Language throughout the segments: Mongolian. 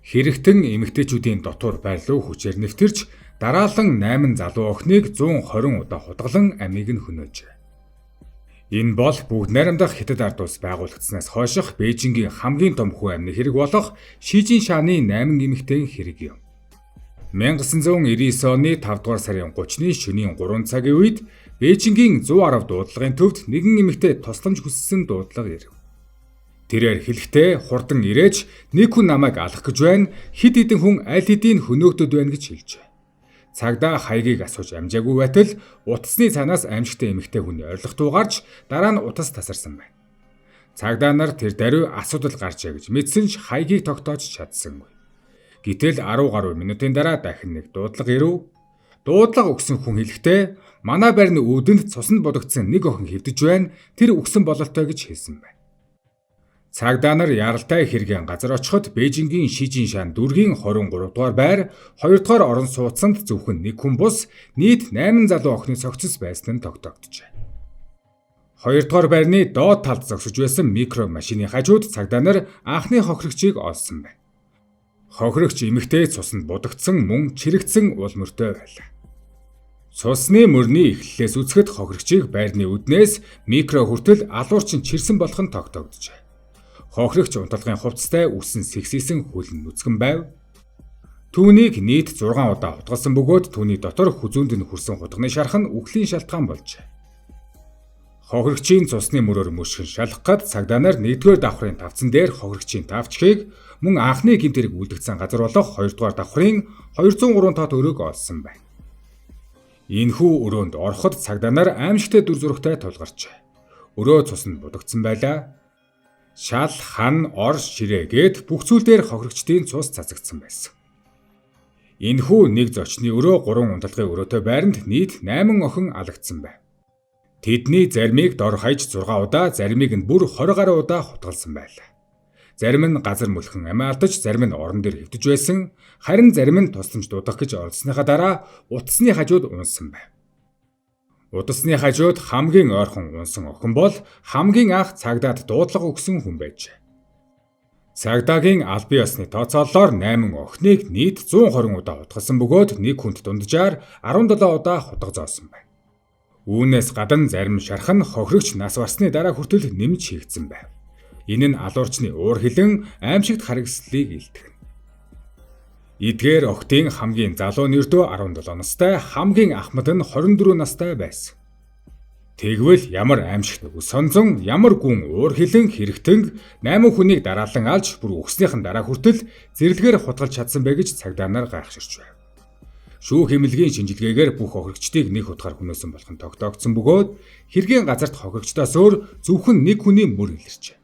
Хэрэгтэн эмэгтэйчүүдийн дотуур байр руу хүчээр нэвтэрч дараалан 8 залуу охиныг 120 удаа хутгалан амийг нь хөнөөжээ. Энэ бол бүгд найрамдах Хятад ард улс байгуулагдсанаас хойших Бээжингийн хамгийн том хүн амны хэрэг болох Шижиншааны 8 эмэгтэйн хэрэг юм. 1999 оны 5 дугаар сарын 30-ны шөнийн 3 цагийн үед Бээжингийн 110 дуудлагын төвд нэгэн эмэгтэй тусламж хүссэн дуудлага ирэв. Тэрээр хэлэхдээ хурдан ирээч, нэг хүн намайг алах гэж байна, хэд хэдэн хүн аль хэдийн хөнөөгдөд байна гэж хэлжээ. Цагдаа хаягийг асууж амжаагүй байтал утасны цаанаас аймшигтай эмэгтэй хүний орилох дуу гарч дараа нь утас тасарсан байна. Цагдаа нар тэр даруй асуудал гарчээ гэж мэдсэн ч хаягийг тогтоож чадсангүй. Гэтэл 10 гаруй минутын дараа дахин нэг дуудлага ирэв. Дуудлага өгсөн хүн хэлэхдээ манай байрны үүдэнд цуснд будагдсан нэг охин хэвтэж байна. Тэр үхсэн бололтой гэж хэлсэн байна. Цагдаа нар яралтай хэргийн газар очиход Бээжингийн Шижиншан дүүргийн 23 дугаар байр 2 дугаар орон сууцанд зөвхөн нэг хүн бус нийт 8 залуу охины цогцос байсан нь тогтоогджээ. 2 дугаар байрны доод талд зогсож байсан микро машины хажууд цагдаа нар анхны хохирогчийг олсон байна. Хохирогч эмэгтэй цуснд будагдсан мөн чирэгдсэн уул мөртэй байлаа. Цусны мөрний эхлэлээс үзэхэд хохирогчийг байрны үднээс микро хүртэл алуурчин чирсэн болох нь тогтоогджээ. Хохирогч унтлагын хувцастай үсэн сэгсийсэн хөл нь нүцгэн байв. Түүнийг нийт 6 удаа хутгалсан бөгөөд түүний дотор хүзүүнд нь хүрсэн хутганы шарх нь үхлийн шалтгаан болжээ. Хохирогчийн цусны мөрөөр мөшгөн шалгах гээд цагдаа нар 1-р давхрын тавцан дээр хохирогчийн тавчхийг мөн анхны гэмт хэрэг үлдэгдсэн газар болох 2-р давхрын 203 тоод өрөөг олсон байна. Энэхүү өрөөнд ороход цагдаа нар аймшигтай дүр зурагтай тулгарчээ. Өрөө цуснд будагдсан байлаа. Шал, хан, ор, ширээ гээд бүх зүйл дээр хохирогчдын цус цацагдсан байсан. Энэхүү нэг зочны өрөө 3 унтлагын өрөөтэй байранд нийт 8 охин алагдсан байв. Тэдний заримыг дор хаяж 6 удаа, заримыг нь бүр 20 гаруй удаа хутгалсан байлаа. Зарим нь газар мөлхөн амиа алдаж, зарим нь орон дээр хэвтэж байсан, харин зарим нь тусламж дуудах гэж оролдсныхаа дараа утасны хажууд унсан байв. Утасны хажууд хамгийн ойрхон унсан охин бол хамгийн анх цагдаад дуудлага өгсөн хүн байжээ. Цагдаагийн албан ёсны тооцооллоор 8 охиныг нийт 120 удаа хутгалсан бөгөөд нэг хүнд дунджаар 17 удаа хутга зоосон байна. Үүнээс гадна зарим шарх нь хохирогч нас барсны дараа хүртэл нэмж хийгдсэн байв. Энэ нь алуурчны уур хилэн аймшигт харгислалыг илтгэнэ. Эдгээр охидын хамгийн залуу нь ердөө 17 настай, хамгийн ахмад нь 24 настай байсан. Тэгвэл ямар аймшигт үс сонзон, ямар гүн уур хилэн хэрэгтэн 8 хүнийг дараалан алж бүр үхснийхэн дараа хүртэл зэрлэгээр хутгалж чадсан бэ гэж цагдаа нар гайхширч байв. Шүүх эмнэлгийн шинжилгээгээр бүх хохирогчдыг нэг хутгаар хөнөөсөн болох нь тогтоогдсон бөгөөд хэргийн газарт хохирогчдоос өөр зөвхөн нэг хүний мөр илэрчээ.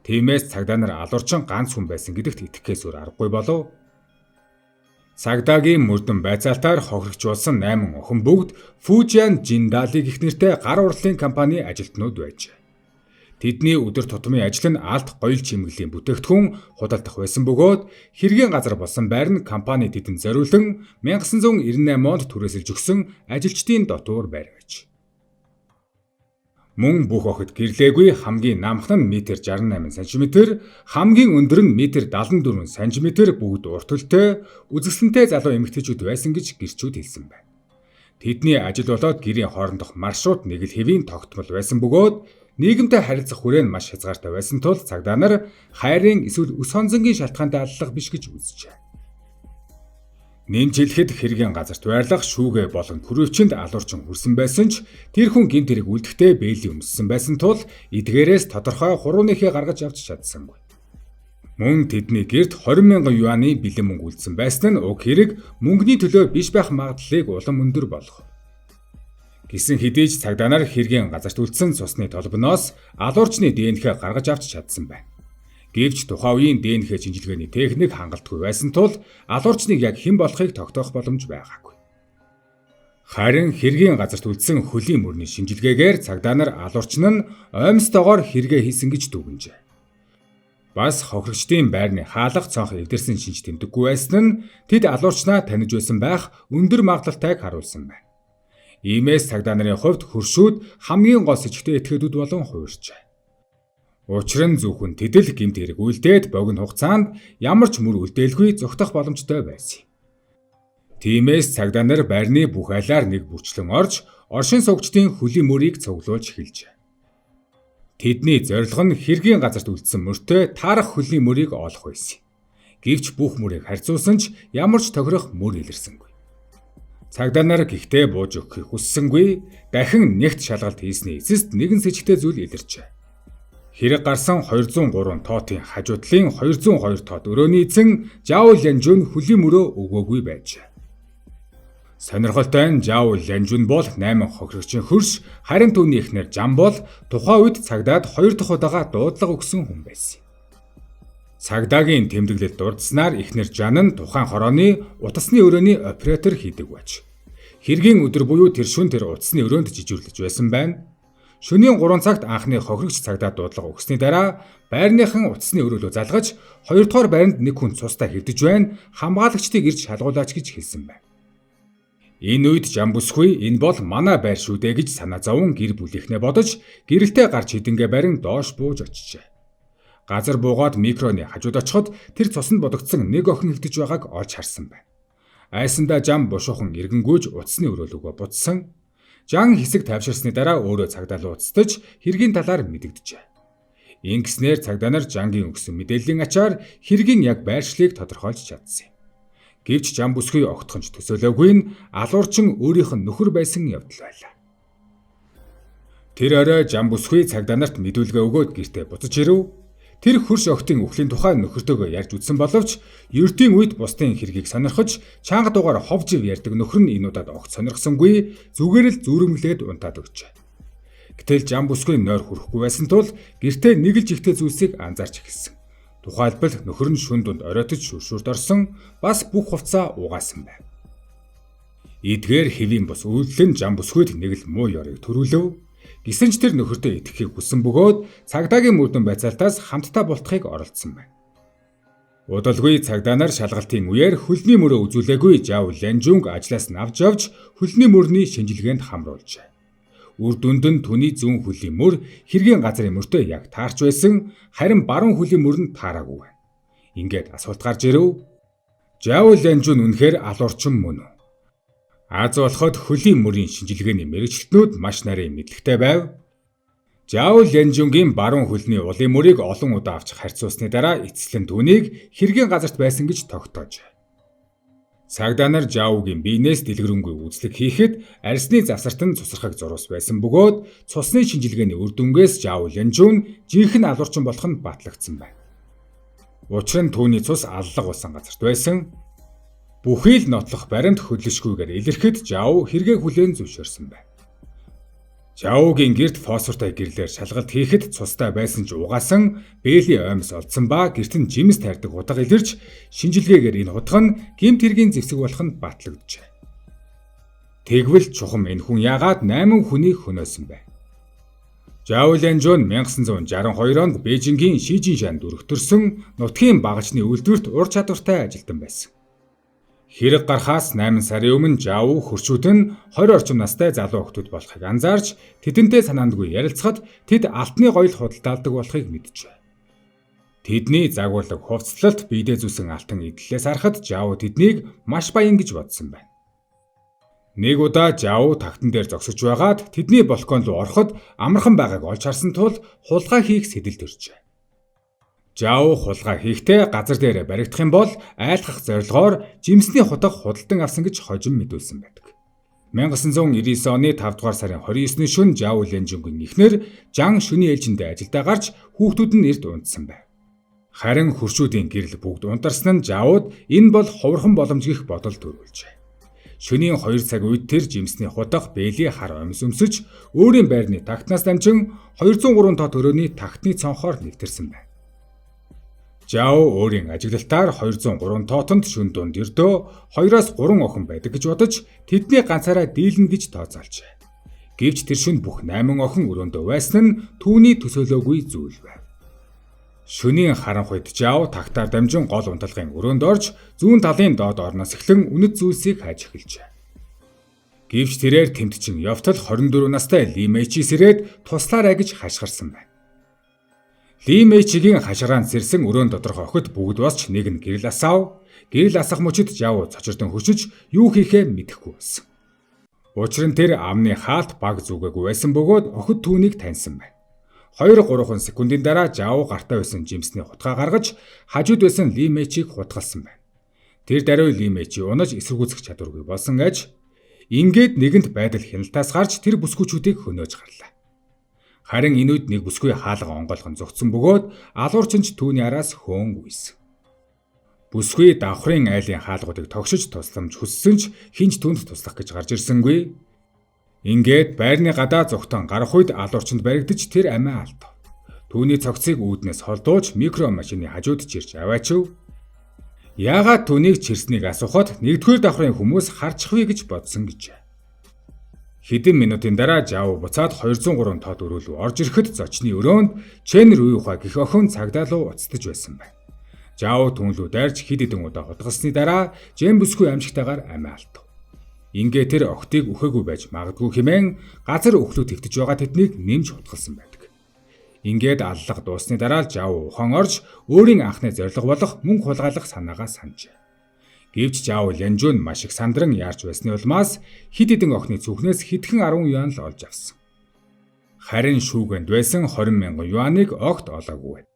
Тиймээс цагдаа нар алуурчин ганц хүн байсан гэдэгт итгэхээс өөр аргагүй болов. Цагдаагийн мөрдөн байцаалтаар хохирогч болсон 8 охин бүгд Фужиан Жиндали гэх нэртэй гар урлалын компани ажилтнууд байжээ. Тэдний өдөр тутмын ажил нь алт гоёл чимэглэлийн бүтээгдэхүүн худалдах байсан бөгөөд хэргийн газар болсон байр нь компани тэдэнд зориулан 1998 онд түрээсэлж өгсөн ажилчдын дотуур байр байж. Мөн бүх охид гэрлээгүй, хамгийн намхан нь метр 68 см, хамгийн өндөр нь метр 74 см, бүгд урт хөлтэй, үзэсгэлэнтэй залуу эмэгтэйчүүд байсан гэж гэрчүүд хэлсэн байна. Тэдний ажил болоод гэрийн хоорондох маршрут нэг л хэвийн тогтмол байсан бөгөөд нийгэмтэй харилцах хүрээ нь маш хязгаартай байсан тул цагдаа нар хайрын эсвэл өс хонзонгийн шалтгаантай аллах биш гэж үзжээ. Нэмж хэлэхэд хэргийн газарт байрлах шүүгээ болон хүрээвчэнд алуурчин хүрсэн байсан ч тэр хүн гэмт хэрэг үлдэхдээ бээлий өмссөн байсан тул эдгээрээс тодорхой хурууныхээ гаргаж авч чадсангүй. Мөн тэдний гэрт 20 мянган юаны бэлэн мөнгө үлдсэн байсан нь уг хэрэг мөнгөний төлөө биш байх магадлалыг улам өндөр болгов. Гэсэн хэдий ч цагдаа нар хэргийн газарт үлдсэн цусны толбоноос алуурчны ДНХ гаргаж авч чадсан байна. Гэвч тухайн үеийн ДНХ шинжилгээний техник хангалтгүй байсан тул алуурчныг яг хэн болохыг тогтоох боломж байгаагүй. Харин хэргийн газарт үлдсэн хөлийн мөрний шинжилгээгээр цагдаа нар алуурчин нь оймстойгоор хэрэгээ хийсэн гэж дүгнжээ. Бас хохирогчдын байрны хаалга цонх эвдэрсэн шинж тэмдэггүй байсан нь тэд алуурчнаа таних байсан байх өндөр магадлалтайг харуулсан байна. Иймээс цагдаа нарын хувьд хөршүүд хамгийн гол сэжигтэй этгээдүүд болон хувирчээ. Учир нь зөвхөн тэдэл гэмт хэрэг үлдээд богино хугацаанд ямар ч мөр үлдээлгүй зугтах боломжтой байсан юм. Тиймээс цагдаа нар байрны бүх айлаар нэг бүрчлэн орж оршин суугчдын хөлийн мөрийг цуглуулж эхэлжээ. Тэдний зорилго нь хэргийн газарт үлдсэн мөртөө таарах хөлийн мөрийг олох байсан. Гэвч бүх мөрийг харьцуулсан ч ямар ч тохирох мөр илэрсэнгүй. Цагдаа нар гэхдээ бууж өгөхийг хүссэнгүй, дахин нэгт шалгалт хийсний эцэст нэгэн сэжигтэй зүйл илэрчээ. Хэрэг гарсан 203 тоотын хажуу талын 202 тоот өрөөний эзэн Жао Лянжун хөлийн мөрөө өгөөгүй байжээ. Сонирхолтой нь Жао Лянжун бол 8 хохирогчийн хөрш, харин түүний эхнэр Жан бол тухайн үед цагдаад 2 дахь удаага дуудлага өгсөн хүн байсан. Цагдаагийн тэмдэглэл дурдсанаар эхнэр Жан нь тухайн хорооны утасны өрөөний оператор хийдэг байж. Хэргийн өдөр буюу тэр шөнө тэр утасны өрөөнд жижүүрлэж байсан байна. Шөнийн 3 цагт анхны хохирогч цагдаа дуудлага өгсөний дараа байрныхан утасны өрөөлөө залгаж 2 дугаар байранд нэг хүн цустай хэвдэж байна, хамгаалагчдыг ирж шалгуулаач гэж хэлсэн байна. Энэ үед Жан бүсгүй энэ бол манай байр шүү дээ гэж санаа зовон гэр бүлийнхнээ бодож гэрэлтэй гарч хідэнгээ барин доош бууж очжээ. Газар буугаад микроны хажууд очиход тэр цуснд бодогдсон нэг охин хэвдэж байгааг олж харсан байна. Айсандаа Жан бушуухан эргэнгүйж утасны өрөөлөгөө буцсан. Жан хэсэг тайвширсны дараа өөрөө цагдаа руу уцтаж хэргийн талаар мэдэгджээ. Ингэснээр цагдаа нар Жангийн өгсөн мэдээллийн ачаар хэргийн яг байршлыг тодорхойлж чадсан юм. Гэвч Жан бүсгүй огтхон ч төсөөлөөгүй нь алуурчин өөрийнх нь нөхөр байсан явдал байлаа. Тэр орой Жан бүсгүй цагдаа нарт мэдүүлгээ өгөөд гэртээ буцаж ирэв. Тэр хөрш охидын үхлийн тухай нөхөртөөгөө ярьж үзсэн боловч ердийн үед бусдын хэргийг сонирхож чанга дуугаар хов жив ярьдаг нөхөр нь энэ удаад огт сонирхсонгүй, зүгээр л зүрэмглээд унтаад өгчээ. Гэтэл Жан бүсгүй нойр хүрэхгүй байсан тул гэртээ нэг л жигтэй зүйлсийг анзаарч эхэлсэн. Тухайлбал нөхөр нь шөнө дунд оройтож шүршүрт орсон, бас бүх хувцаа угаасан байв. Эдгээр хэвийн бус үйлдэл нь Жан бүсгүйд нэг л муу ёрыг төрүүлэв. Гэсэн ч тэр нөхөртөө итгэхийг хүссэн бөгөөд цагдаагийн мөрдөн байцаалтаас хамтдаа бултахыг оролдсон байна. Удалгүй цагдаа нар шалгалтын үеэр хөлний мөрөө үзүүлээгүй Жао Лянжунг ажлаас нь авч явж хөлний мөрний шинжилгээнд хамруулжээ. Үр дүнд нь түүний зүүн хөлийн мөр хэргийн газрын мөртөө яг таарч байсан, харин баруун хөлийн мөр нь таараагүй байна. Ингээд асуулт гарч ирэв. Жао Лянжун үнэхээр алуурчин мөн үү? Аз болоход хөлийн мөрийн шинжилгээний мэргэжилтнүүд маш нарийн мэдлэгтэй байв. Жао Лянжунгийн баруун хөлний улын мөрийг олон удаа авч харьцуулсны дараа эцэслэн түүнийг хэргийн газарт байсан гэж тогтоож. Цагдаа нар Жаогийн биенээс дэлгэрэнгүй үзлэг хийхэд арьсны завсарт нь цусархаг зурус байсан бөгөөд цусны шинжилгээний үр дүнгээс Жао Лянжун жинхэнэ алуурчин болох нь батлагдсан байна. Учир нь түүний цус аллага болсон газарт байсан. Бүхий л нотлох баримт хөдлөшгүйгээр илэрхэд Жао хэрэгээ хүлээн зөвшөөрсөн байна. Жаогийн гэрт фосфортой гэрлээр шалгалт хийхэд цустай байсан ч угаасан бээлийн оймс олдсон ба гэрт нь жимс тайрдаг хутга илэрч шинжилгээгээр энэ хутга нь гэмт хэргийн зэвсэг болох нь батлагджээ. Тэгвэл чухам энэ хүн яагаад 8 хүнийг хөнөөсөн бэ? Жао Лянжун 1962 онд Бээжингийн Шижиншан дүүрэгт төрсөн нутгийн багажны үйлдвэрт ур чадвартай ажилтан байсан. Хэрэг гарахаас 8 сарын өмнө Жао хөршүүд нь 20 орчим настай залуу охидууд болохыг анзаарч тэдэнтэй санаандгүй ярилцахад тэд алтны гоёл худалдаалдаг болохыг мэджээ. Тэдний загварлаг хувцаслалт биедээ зүүсэн алтан эдлэлээс харахад Жао тэднийг маш баян гэж бодсон байна. Нэг удаа Жао тагтан дээр зогсож байгаад тэдний балкон руу ороход амархан байгааг олж харсан тул хулгай хийх сэдэл төржээ. Жао хулгай хийхдээ газар дээр баригдах юм бол айлгах зорилгоор жимсний хутга худалдан авсан гэж хожим мэдүүлсэн байдаг. 1999 оны 5 дугаар сарын 29-ний шөнө Жао Лянжунгийн эхнэр Жан шөнийн ээлжиндээ ажилдаа гарч хүүхдүүд нь эрт унтсан байв. Харин хөршүүдийн гэрэл бүгд унтарсан нь Жаод энэ бол ховорхон боломж гэх бодол төрүүлжээ. Шөнийн 2 цаг үед тэр жимсний хутга бээлийн хар оймс өмсөж өөрийн байрны тагтнаас дамжин 203 тоо өрөөний тагтны цонхоор нэвтэрсэн байна. Жао өөрийн ажиглалтаар 203 тоотонд шөнө дунд ердөө 2-оос 3 охин байдаг гэж бодож тэдний ганцаараа дийлнэ гэж тооцоолжээ. Гэвч тэр шөнө бүх 8 охин өрөөндөө байсан нь түүний төсөөлөөгүй зүйл байв. Шөнийн харанхуйд Жао тагтаар дамжин гол унтлагын өрөөнд орж зүүн талын доод орноос эхлэн үнэт зүйлсийг хайж эхэлжээ. Гэвч тэрээр тэмтчин явтал 24 настай Ли Мэйчис ирээд туслаарай гэж хашгирсан байна. Ли Мэйчигийн хашгараанд сэрсэн өрөөнд доторх охид бүгд босч нэг нь гэрэл асаав. Гэрэл асах мөчид Жао цочирдон хөшиж юу хийхээ мэдэхгүй болсон. Учир нь тэр амны хаалт баг зүгээгүй байсан бөгөөд охид түүнийг таньсан байна. 2-3 секундын дараа Жао гартаа байсан жимсний хутгаа гаргаж хажууд байсан Ли Мэйчийг хутгалсан байна. Тэр даруй Ли Мэйчи унаж эсэргүүцэх чадваргүй болсон аж ингээд нэгэнт байдал хяналтаас гарч тэр бүсгүүчүүдийг хөнөөж гарлаа. Харин энэ үед нэг бүсгүй хаалга онгойлгон зогтсон бөгөөд алуурчин ч түүний араас хөөн гүйсэн. Бүсгүй давхрын айлын хаалгуудыг тогшиж тусламж хүссэн ч хэн ч түүнд туслах гэж гарч ирсэнгүй. Ингээд байрны гадаа зугтан гарах үед алуурчинд баригдаж тэр амиа алдав. Түүний цогцыг үүднээс холдуулж микро машины хажууд чирч аваачив. Яагаад түүнийг чирснийг асуухад нэгдүгээр давхрын хүмүүс харчихвээ гэж бодсон гэжээ. Хэдэн минутын дараа Жао буцаад 203 тоод өрөө рүү орж ирэхэд зочны өрөөнд Чен Рюйхуа гэх охин цагдаа руу уцтаж байсан байна. Жао түүн лүү дайрч хэд хэдэн удаа хутгалсны дараа Жен бүсгүй аймшигтайгаар амиа алдав. Ингээ тэр охидыг үхээгүй байж магадгүй хэмээн газар үхлүү твтэж байгаа тэднийг нэмж хутгалсан байдаг. Ингээд аллага дуусны дараа Жао ухаан орж өөрийн анхны зорилго болох мөнгө хулгайлах санаагаа санджээ. Гэвч Жао Лянжун маш их сандран яарч байсны улмаас хэд хэдэн охины цүнхнээс хэдхэн 10 юан л олж авсан. Харин шүүгэнд байсан 20 мянган юаныг огт олоогүй байна.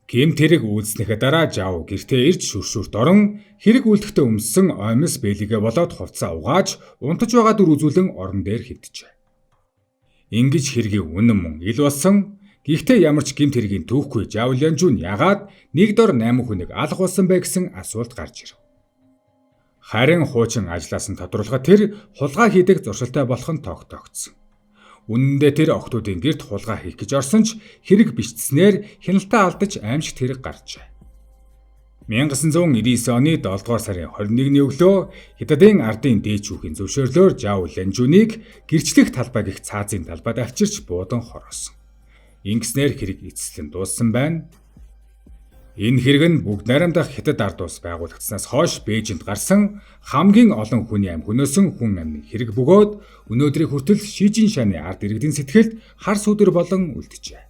Гэмт хэрэг үйлдснийхээ дараа Жао гэртээ ирж шүршүрт орон хэрэг үйлдэхдээ өмссөн оймс бээлийгээ болоод хувцсаа угааж унтаж байгаа дүр үзүүлэн орон дээр хэвтжээ. Ингэж хэргийн үнэн мөн ил болсон. Гэхдээ ямар ч гэмт хэргийн түүхгүй Жао Лянжун ягаад нэг дор 8 хүнийг алах болсон бэ гэсэн асуулт гарч ирэв. Харин хуучин ажлаас нь тодруулахад тэр хулгай хийдэг зуршилтай болох нь тогтоогдсон. Үнэн дээр тэр охидын гэрт хулгай хийх гэж орсон ч хэрэг бичсэнээр хяналтаа алдаж аймшигт хэрэг гарчээ. 1999 оны 7 дугаар сарын 21-ний өглөө Хятадын ардын дээд шүүхийн зөвшөөрлөөр Жао Лянжуныг гэрчлэх талбай гэх цаазын талбайд авчирч буудан хороосон. Ингэснээр хэрэг эцэслэн дууссан байна. Энэ хэрэг нь бүгд найрамдах Хятад ард улс байгуулагдсанаас хойш Бээжинд гарсан хамгийн олон хүний амь хөнөөсөн хүн амны хэрэг бөгөөд өнөөдрийг хүртэл Шижиншаны ард иргэдийн сэтгэлд хар сүүдэр болон үлджээ.